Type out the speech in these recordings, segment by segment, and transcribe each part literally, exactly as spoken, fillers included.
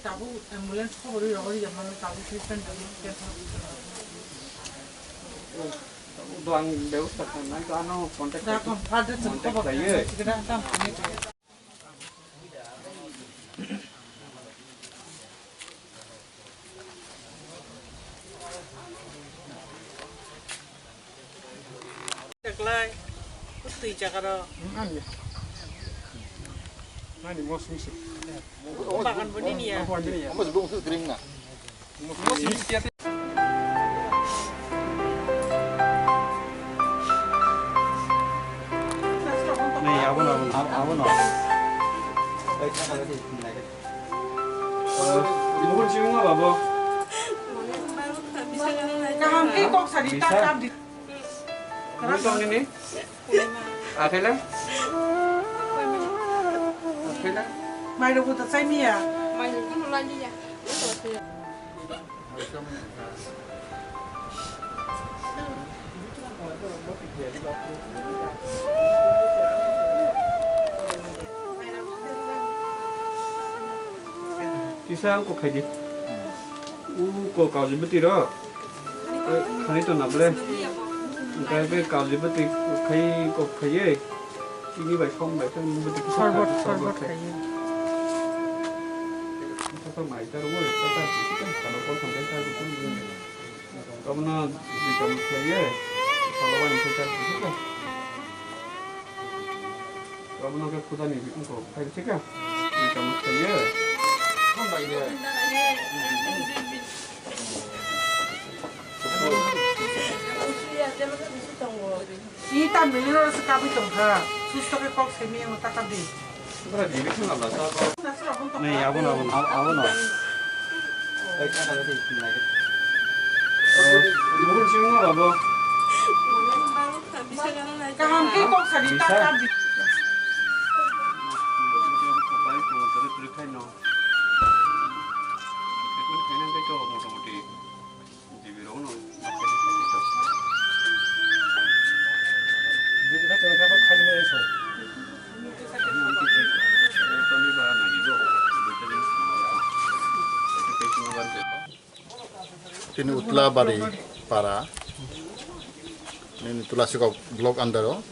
Tabuk ambulance khobor rwi rogwi rwmani tabuk treatment rwmani. Doang bebostha khanai to ano contact. Da kon father chwng contact khobor khlaiwi. Khlaiwi, sikhe da tam khlaiwi. Taklai, twi chakaro. Ani. Ani mosmi se. Bagan bo nini ya. Amo se bung se kring na. Ni, abo no, abo no. Mukul chimung ma babo. Kaham khe kok sari ta ta di. Mukul tong nini? Akhela? Akhela? Mai rok ta chai miya. Mai rok no lali ya. Kisa ko khaidi. U ko kaji bwtwi ro. Khani to na ble. Kai be kaji bwtwi khai ko khaiye. Chini bai som bai khe bwtwi kisa sorbot, sorbot sorbot khai. Khai. Kisa mai ta ro, ta ta, ta ta, ta ta, ta ta. Kabono dui chamuch khlaiwi, salo bai khe char khe khe. Kabono khe khudani wngkha, khai khe khe. Dui chamuch khlaiwi. Hambai de. Ih, tam nini oro se kabui tongkha. Susto khe kok simi ang taka di. Bra, di bikhwng abla sa ko. Nei, abo no, abo no, abo no. Di bukun simi no abo. Kaham khe kok sari taka di. Tini Utlabari para, nini Tulasikok block under o,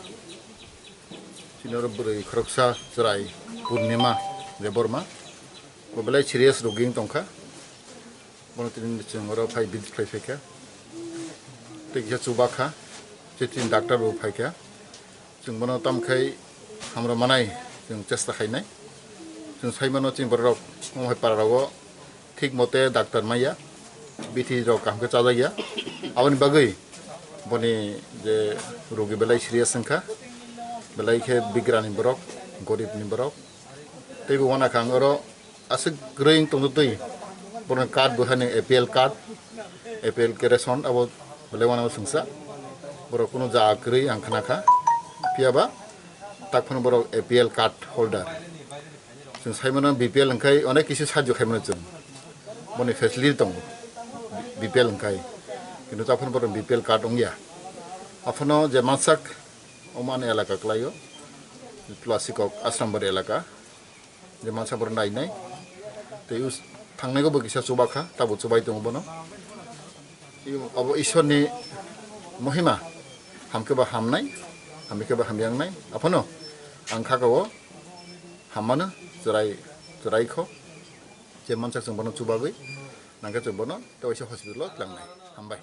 tini oro bwrwi khoroksa chwrai Purnima Debbarma, bo belai serious rogi wng tongkha. Bono tini chwng oro phai visit khlai phaikha. Tei kisa chuba kha. Tei tini doctor bo phaikha. Chwng bono tamkhai hamrok manai chwng chesta khainai. Chwng saimano chini borok omo hai para rogo thik mote doctor maya. Bithi rok kaham khe chajakya. Aboni bagwi boni je rogi belai serious wngkha. Belai khe bigrani borok, goribni borok. Tei bo wanakha ang oro aswk kwrwi wng tongtwi, borokni card bo haino A P L card, A P L khe ration abo belai wanao chwngsa. Borok kunu ja kwrwi ang khna kha, phiya ba tak phano borok A P L card holder. Chwng sai mano B P L hwnkhe onek kisi sahajyo khai mano chwng, boni facility tongo B P L hwnkhe, kintu tak phano borok B P L card wngya. Aphano je mansak omo ani elaka kwlaio, Tulasikok Ashrambari elaka. Je mansa borok nainai. Tei us-, thangnaigo bo kisa chuba kha, tabo chubai tongo bono. I-, abo Ishwarni mohima, hamkhe ba hamnai, hamkhe ba hamya wngnai. Aphano ang kha o hammano chwrai, chwrai kho. Je mansa chwng bono chubagwi, nangkhe chwng bono tei waisa hospital o tlangnai. Hambai.